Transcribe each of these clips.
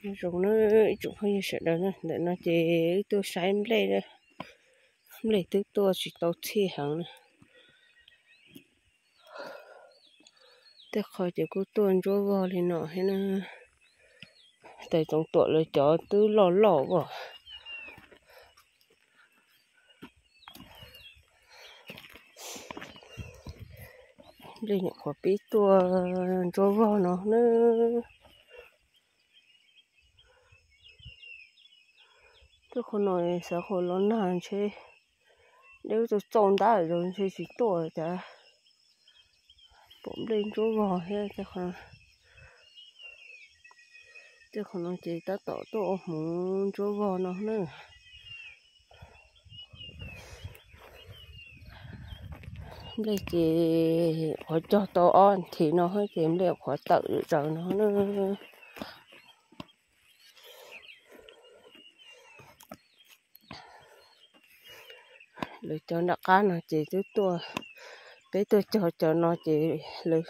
Nyob zoo na ib tsoom phooj ywg sawv daws na, ntawm no ces wb tuaj saib nplej, nplej twb tuaj tsis tau txhij heev na. Tej qho ces kuj tuaj ntsuab vog li no thiab na. Tais Txoov Tuam lawv cov twb loj loj as. Nplej nyuam qhuav pib tuaj ntsuab vog no na. Tej qhov no xav qhov los nag ntshe deb txaus txaus ntab zoo ntshe tsis tuaj cas. Pom nplej ntsuab vog thiab. Tej qhov no ces tab tom tuaj ua hmoov ntsuab vog no na. Nplej ces qhuav cog tau ob nthi no ces nplej qhuav tawm zaws no na. Lawv cov nram qab no ces twb tuaj, peb tuaj cog cov no ces lawv,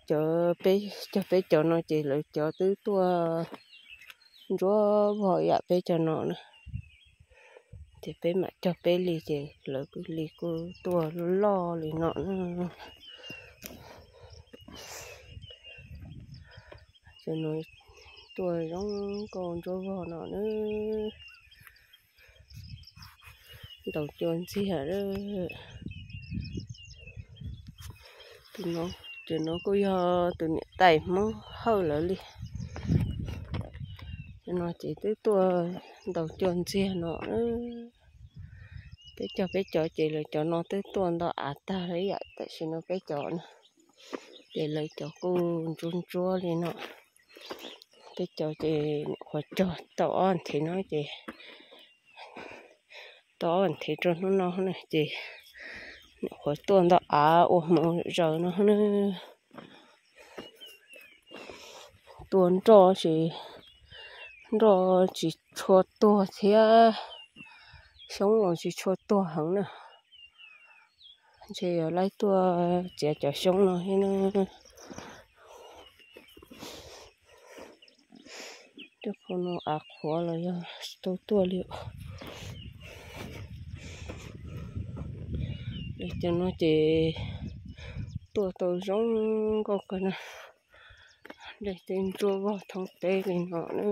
cov peb cog peb cov no ces lawv cov twb tuaj ntsuab vog yam peb cov no na. Ces peb mam cog peb li ces lawv kuj li kuj tuaj loj li no na. Ces no tuaj zoo nkauj ntsuab vog no na. Ntaus cua ntxiag. Ces no kuj yog tus niam tais Hmoob Hawj lawv li. Ces no ces twb tuaj ntaus cua ntxiag no. Peb cog peb cov ces lawv cov no twb tuaj ntau av tag li yam tam sim no peb cov na. Ces lawv cov kuj ntsuab ntsuab li no. Peb cov ces qhuav cog tau ob nthi no ces, tau ob nthi rau hnub no na ces nyuam qhuav tuaj ntau av ua hmoov zaws no na. Tuaj nroj tsis, nroj tsis tshua tuag thiab, xyoob los tsis tshua tuag heev na. Ntshe yog laib tuaj txiav cov xyoob no thiab na. Tej qhov no av qhuav los yog tsis tau tuaj li. Cov no ces tuaj tau zoo nkauj kawg na. Nplej twb ntsuab vog thoob teb li no na.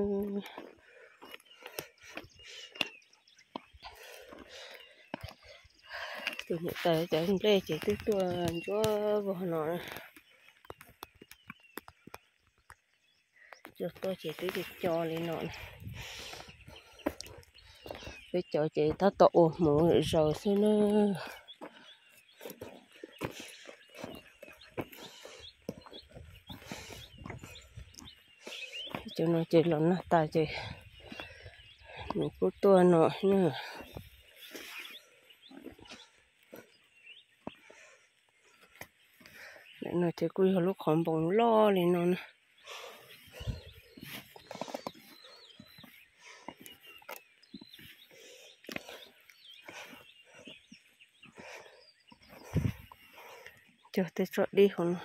Tus niam tais cov nplej ces twb tuaj ntsuab vog no. Cov tuaj ces twb co co li no. Peb cov ces tab tom ua hmoov zaws xwb na. Cov no ces los nag tas ces nws kuj tuaj no na. Ntawm no ces kuj yog lub qhov npoo loj li no na. Cog tej tsob dib hauv no,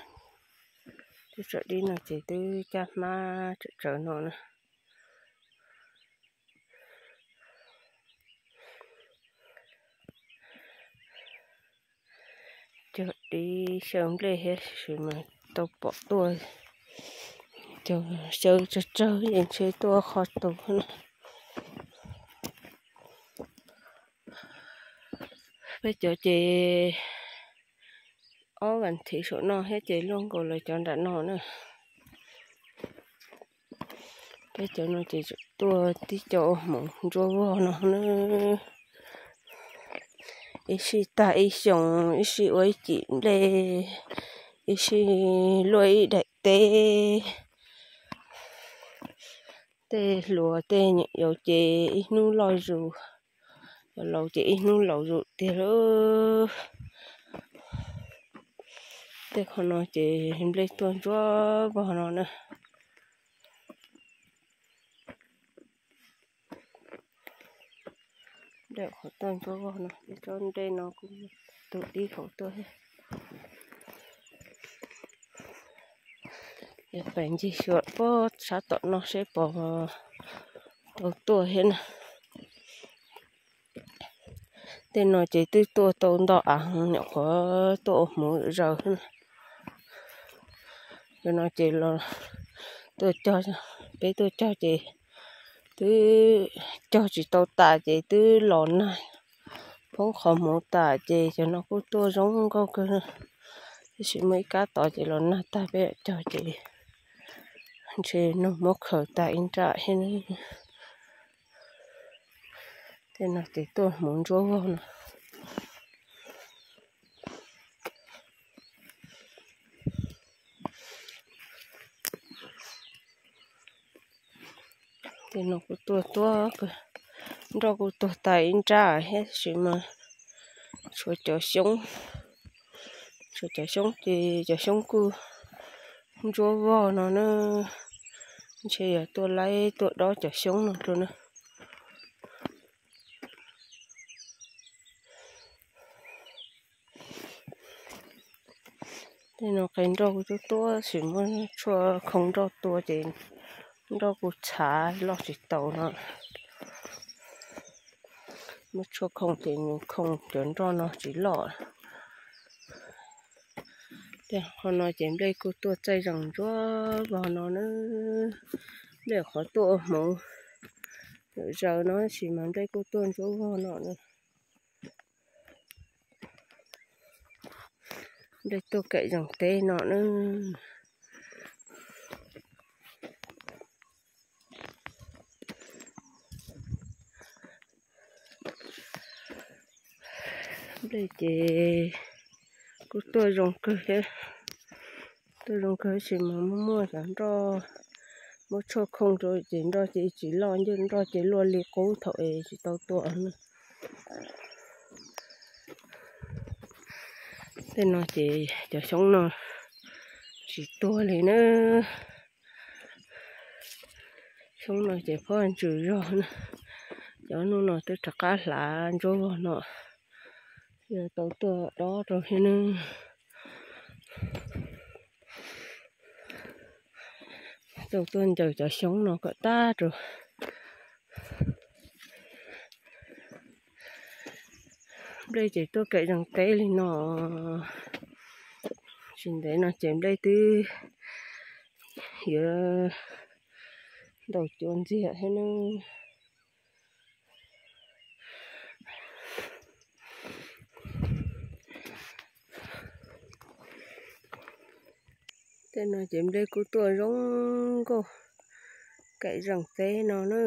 tej tsob dib no ces twb caj hmab tsawv tsawv no na. Cog dib xyaw nplej thiab sis mas tau pom tuaj, cog xyaw tsawg tsawg ces ntshe tuaj qhov tus na. Peb cov ces ob vas thiv saum no thiab ces luaj nkaus lawv cov nram no na. Peb cov no ces tuaj tib co ua hmoov ntsuab vog no na. Ib sij tag ib xyoos, ib sij ua ib cim nplej, ib sij luaj ib daim teb. Tej hluas tej nyuam yaus ces ib hnub loj zus, laus ces ib hnub laus zus tiag lauj. Tej qhov no ces nplej tuaj ntsuab vog no na. Nplej qhov tuaj ntsuab vog no, tej tsob nplej no kuj tus dib hauv tuaj thiab. Pais ncig xyuas puag sab tom no seb puas tau tuaj thiab na. Tej no ces twb tuaj tau nto av, nyuam qhuav tuaj ua hmuv zaws xwb na. Cov no ces los tuaj cog, peb tuaj cog ces twb cog tsis tau tas ces twb los nag, poob qhov hmuv tas ces cov no kuj tuaj zoo nkauj kawg. Tab sis muaj ib kab tod ces los nag tag peb cog ces ntshe noog muab khaws tas ib nrab thiab. Tej no ces tuaj hmuv ntsuab vog no. Tej no kuj tuaj tuaj, nroj kuj tuag tas ib nrab thiab tab sis mas tshuav cov xyoob, tshuav cov xyoob ces cov xyoob kuj ntsuab vog no na. Ntshe yog tuaj laib tuaj dob cov xyoob no rau na. Tej no qe nroj kuj tuaj tuaj tab sis muab tshuaj khoo nroj tua ces nroj kuj tshav loj tsis taus no. Muab tshuaj khoo ces nws khoo cov nroj no tsis loj. Tej qhov no ces nplej kuj tuaj txaij zees ntsuab vog no na. Nplej qhov tuaj ua hmuv zaws no tab sis mas nplej kuj tuaj ntsuab vog no na. Nplej tuaj kaim zees teb no na. Nplej ces kuj tuaj zoo kawg thiab, tuaj zoo kawg tab sis mas muaj muaj cov nroj, muab tshuaj khoo rau ces nroj ces tsis loj, nroj ces luaj li qub thaum es tsis tau tua na. Tej no ces cov xyoob no tsis tuag li na. Xyoob no ces phob ntsws zog na. Cov hnub no twb rov qab hlav ntsuab vog no, yog tau tuaj dob rau thiab na. Tau tuaj ncaws cov xyoob no kom tag rau. Nplej ces tuaj kaim zees teb li no. Tsis ntev no ces nplej twb yuav ntaus cua ntxiag thiab na. Tej no ces nplej kuj tuaj zoo nkauj kaim zees teb no na.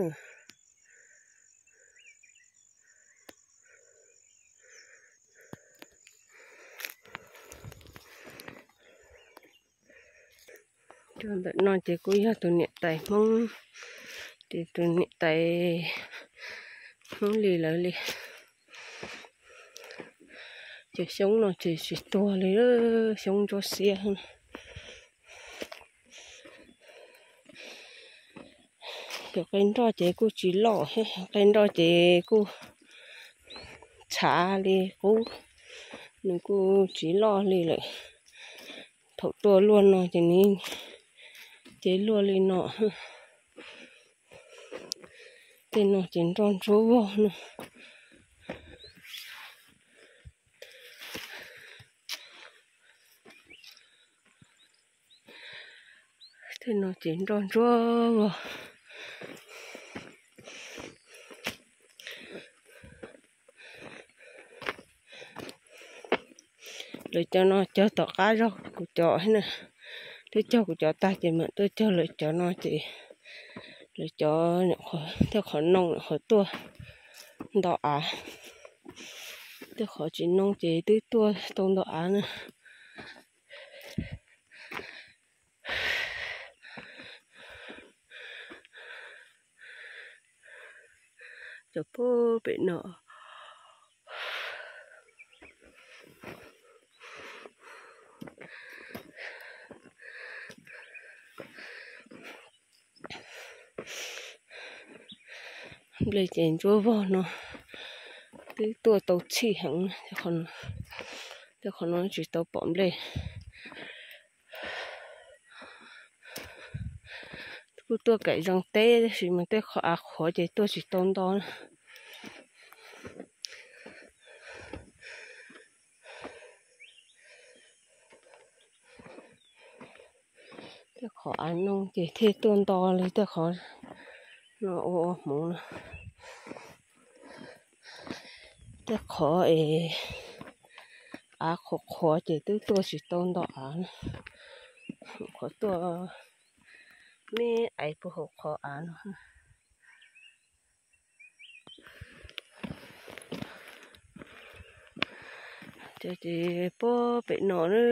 Cov ntawm no ces kuj yog tus niam tais Hmoob, ces tus niam tais Hmoob li lawv li. Cov xyoob no ces tsis tuag li, xyoob ntsuab xiab. Cov qe nroj ces kuj tsis loj thiab, qe nroj ces kuj tshav li qub, nws kuj tsis loj li lawm. Thaum tuaj luaj no ces nws ces luaj li no. Tej no ces nroj ntsuab vog no. Tej no ces nroj ntsuab vog. Lawv cov no cog tom qab zog kuv cov na, twb cog kuv cov tag ces mam tuaj cog lawv cov no ces lawv cov tej qhov no qhov tuaj nto av, tej qhov tsis no ces twb tuaj tau nto av na. Cov puag pem no. Nplej ces ntsuab vog no, twb tuaj tau txhij heev, tej qhov no tsis tau pom nplej. Kuj tuaj kaim zoo teb tab sis mas tej qhov av qhuav ces tuaj tsis tau nto na. Tej qhov av noo ces thiaj tuaj nto li tej qhov no ua ua hmoov no. Tej qhov es av qhuav qhuav ces twb tuaj tsis tau nto av na. Qhov tuaj me aiv puag hauv qhov av no. Ces puag pem no na,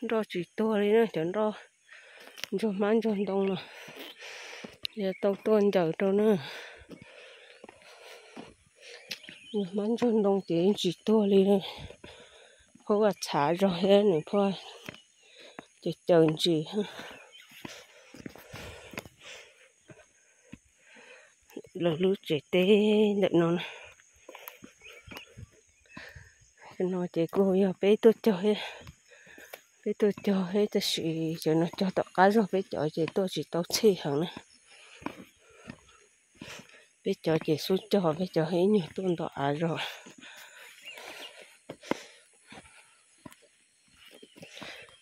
nroj tsis tuag li na, cov nroj ntsuag hmab ntsuag ntoo no, yog tau tuaj ncaws rau na. Ntsuag hmab ntsuag ntoo ces tsis tuag li, phua vaj txhav zog thiab nws phua caws caws ntsis. Lawv lub tsev teb ntawm no, no ces kuj yog peb tuaj cog, peb tuaj cog thiab tab sis cov no cog tom qab zog, peb cov ces tuaj tsis tau txhij heev na. Peb cov ces xub cog, peb cov ib nyuag tuaj nto av zog.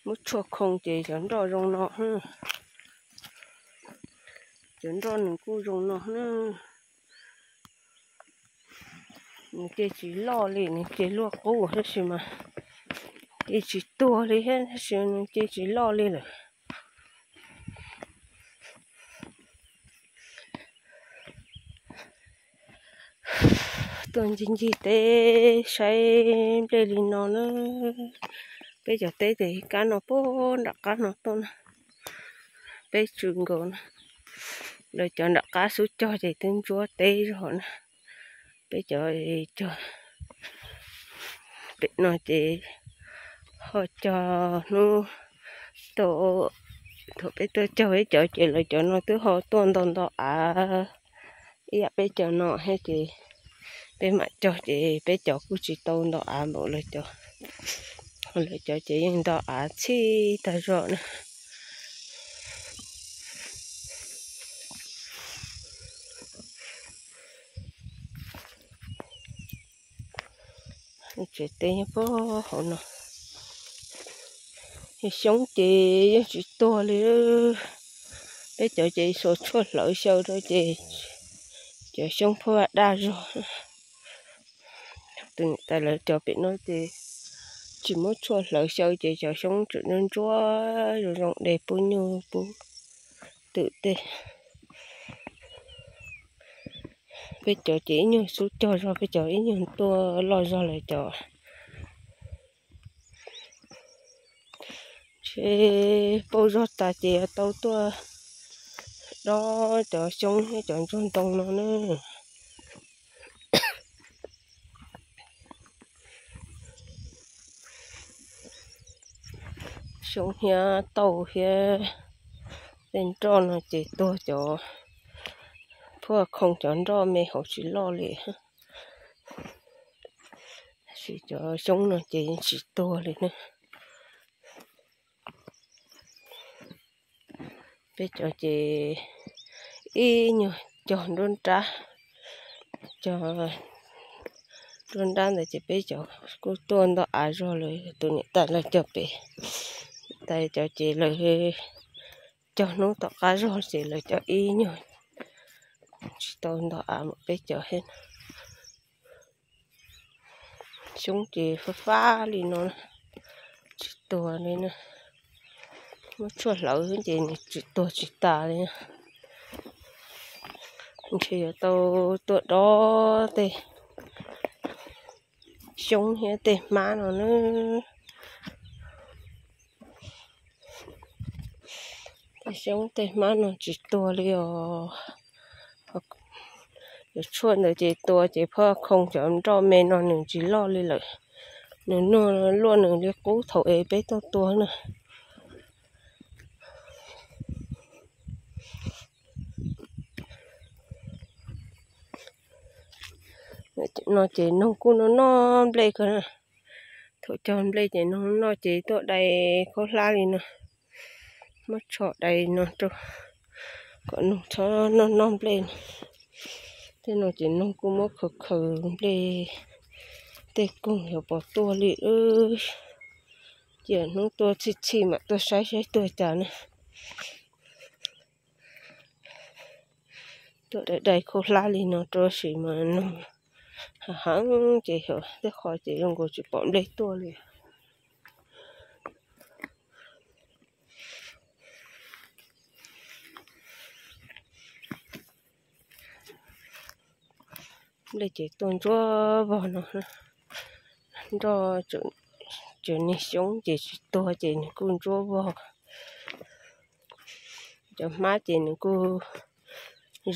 Muab tshuaj khoo ces cov nroj zoo no, cov nroj nws kuj zoo no na. Nws ces tsis loj li, nws ces luaj qub tab sis mas ces tsis tuag li thiab tab sis nws ces tsis loj li lawm. Tuaj ncig ncig teb saib nplej li no na. Peb cov teb ces kab no puag nram qab no tuaj na. Peb tsw nkaus na. Lawv cov nram qab xub cog ces twb ntsuab teb zog na. Peb cov cog pem no ces ho cog hnub tau, thaum peb tuaj cog peb cov ces lawv cov no twb ho tuaj nto nto av ib yam peb cov no thiab ces peb mam cog ces peb cov kuj tsis tau nto av npaum lawv cov. Lawv cov ces yeej nto av txhij tag zog na. Tsev teb nyob puag hauv no. Xyoob ces yeej tsis tuag li. Peb cov ces xuas tshuaj hlawv xyaw rau ces cov xyoob phua vaj daj zog. Tus niam tais lawv cov pem no ces tsis muab tshuaj hlawv xyaw ces cov xyoob tseem ntsuab ntsuab zoo zoo de pub nyuj pub twm tej. Peb cov ces ib nyuag xub cog zog, peb cov ib nyuag tuaj loj zog lawv cov. Ntshe pauj zog tas ces yuav tau tuaj dob cov xyoob thiab cov ntsuag ntoo no na. Xyoob thiab tauj thiab tej nroj no ces tuag cov, phua khoo cov nroj me hauv tsis loj li. Tab sis cov xyoob no ces yeej tsis tuag li na. Peb cov ces ib nyuag cog nruab nrab, cog nruab nrab ntawd ces peb cov kuj tuaj nto av zog lawm, tus niam tais lawv cov pem, tais cov ces lawv cog hnub tom qab zog ces lawv cov ib nyuag tsis tau nto av npaum peb cov thiab. Xyoob ces fab fab li no, tsis tuag li na. Muab tshuaj hlawv ces nws tsis tuag tsis tas li. Ntshe yuav tau tuaj dob tej xyoob thiab tej hmab no na. Tej xyoob tej hmab no tsis tuag li os. Cov tshuaj ntawd ces tuag ces phua khoo cov nroj me no nws tsis loj li lawm. Nws nug luaj nws li qub thaum es peb tuaj tua na. No ces noog kuj noj noj nplej kawg na. Thaum cog nplej ces noog noj ces tuaj dai khaub hlab li no. Muab tsho dai no rau kom noog txhob noj noj nplej no. Tej no ces noog kuj muab khaws khaws nplej tej koog yuav pov tuaj li. Cia hnub tuaj txhij txhij mam tuaj saib saib tuaj cas ne. Tuaj dai dai khaub hlab li no rau sim mas noog heev ces tej qho ces zoo nkaus tsis pom nplej tuaj li. Nplej ces tuaj ntsuab vog no, nroj tseem niag xyoob ces tsis tuag ces nws kuj ntsuab vog. Cov hmab ces nws kuj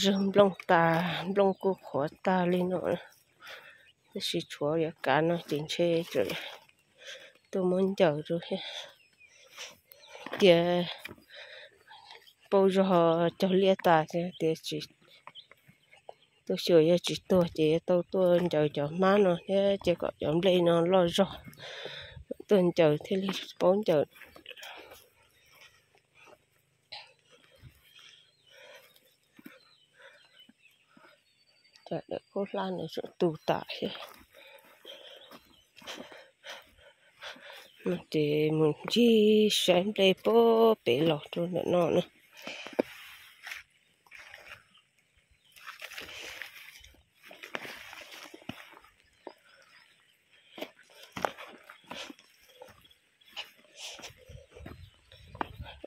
zwg nplooj tas, nplooj kuj qhuav tag li no, tab sis tshuav yuav kav no ces ntshe tseem tuaj muab ncaws rau thiab. Tias paub zog cog liaj tas tias tsis, tuaj xyuas yog tsis tuag ces yuav tau tuaj ncaws cov hmab no thiab cia kom cov nplej no loj zog, tuaj ncaws thiaj li paub ncaws. Cov daim khaub hlab no tseem tu tas thiab. No ces mus ncig saib nplej puag pem los rau ntawm no na.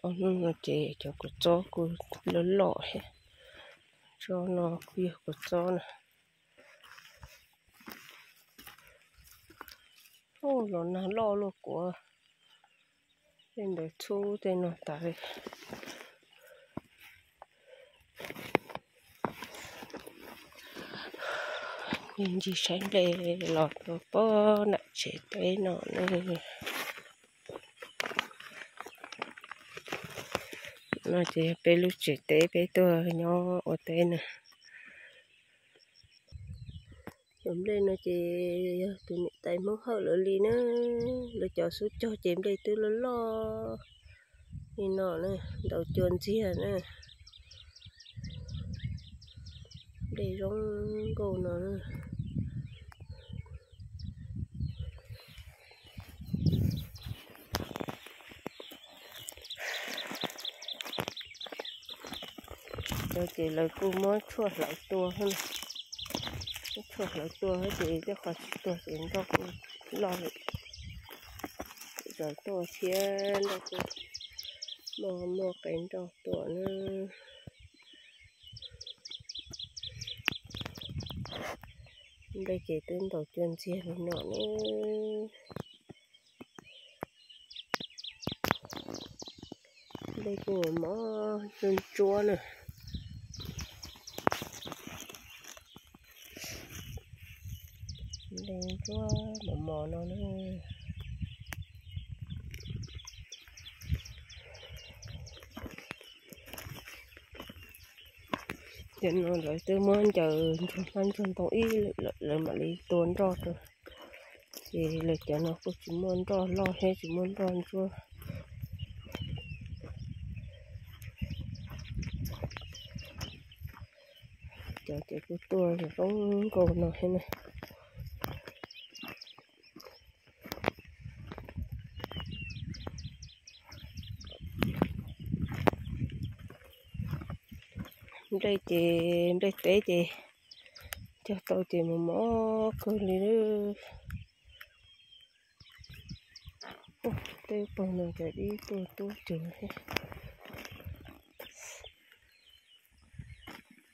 Ob hnub no ces cov kua txob kuj loj loj thiab. Tsob no kuj yog kua txob na. Los nag loj luaj kuav, tej ntawd txhub tej no tas li. Ncig saib nplej los rau puag nram tsev teb no na. No ces yog peb lub tsev teb peb tuaj nyob ua teb na. Cov nplej no ces yog tus niam tais Hmoob Hawj lawv li na, lawv cov xub cog ces nplej twb loj loj li no na, ntaus cua ntxiag na. Nplej zoo nkauj no na. Cov ces lawv kuj muab tshuaj hlawv tua, muab tshuaj hlawv tua ces tej qhov tsis tuag ces nroj kuj loj li. Zaws tuaj thiab nroj kuj muaj, muaj qe nroj tua na. Nplej ces twb ntaus cua ntxiag li no na. Nplej kuj mos ntsuab ntsuab na. Nplej ntsuab mos mos no na. Cov no lawv twb muab ncaws ntsuag hmab ntsuag ntoo ib lwm lawm, lawv mam li tua nroj rau. Ces lawv cov no kuj tsis muaj nroj loj thiab tsis muaj nroj ntsuab. Cov ces kuj tuaj zoo nkauj no thiab na. Nplej ces, nplej teb ces cog tau ces mos mos kawg li. Tej pawg no ces dib tuaj tub cwg thiab.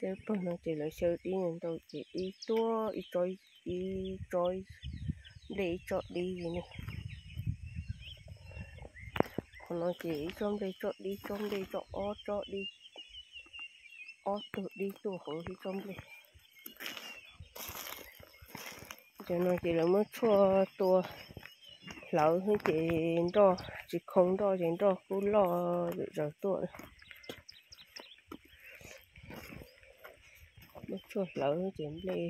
Tej pawg no ces lawv xyaw dib ntau ces dib tuaj ib tsob, ib tsob nplej ib tsob dib li ne. Qhov no ces ib tsob nplej tsob dib, tsob nplej tsob ob tsob dib, ob tug dib tuaj hauv ib tsob nplej. Cov no ces lawv muab tshuaj tua hlawv xwb ces nroj tsis khoo nroj ces nroj kuj loj zaws tuaj. Muab tshuaj hlawv ces nplej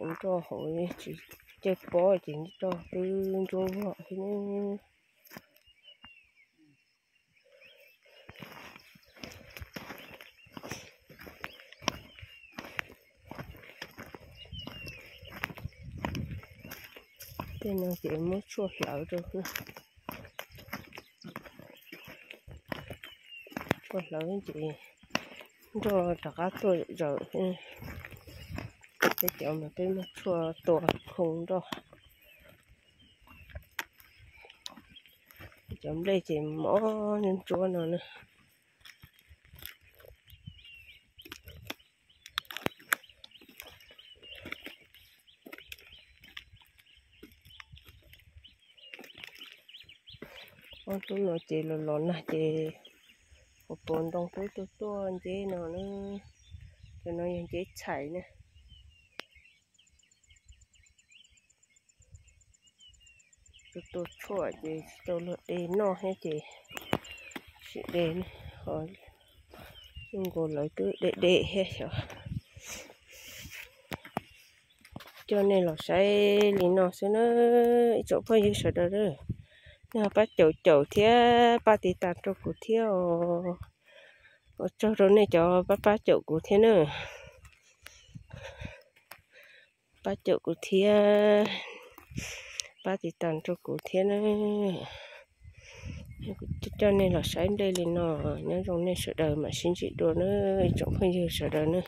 nroj hauv tsis caij pob ces nroj twb ntsuab vog xwb ne. Tej no ces muab tshuaj hlawv rau, tshuaj hlawv ces nroj rov qab tuaj zaum. Peb cov mas peb muab tshuaj tua khoo nroj. Cov nplej ces mob ntsuab no na. Ob hnub no ces los los nag ces puas puas ntoo twb tuaj tuaj nceb no na. Cov no yog nceb txhais na. Tua tua tshuaj ces tsis tau luag de noj thiab ces tsis de. Ho zoo nkaus lawv twb de de thiab xyov. Coj nej los saib li no xwb na, ib tsoom phooj ywg sawv daws. Nej ho pab caum caum thiab pab tiv tas rau kuv thiab os. Ua tsaug rau nej cov pab pab caum kuv thiab na. Pab caum kuv thiab, pab tiv tas rau kuv thiab na. Kuv coj nej los saib nplej li no, nyob zoo nej sawv daws mam sib ntsib dua na, ib tsoom phooj ywg sawv daws na.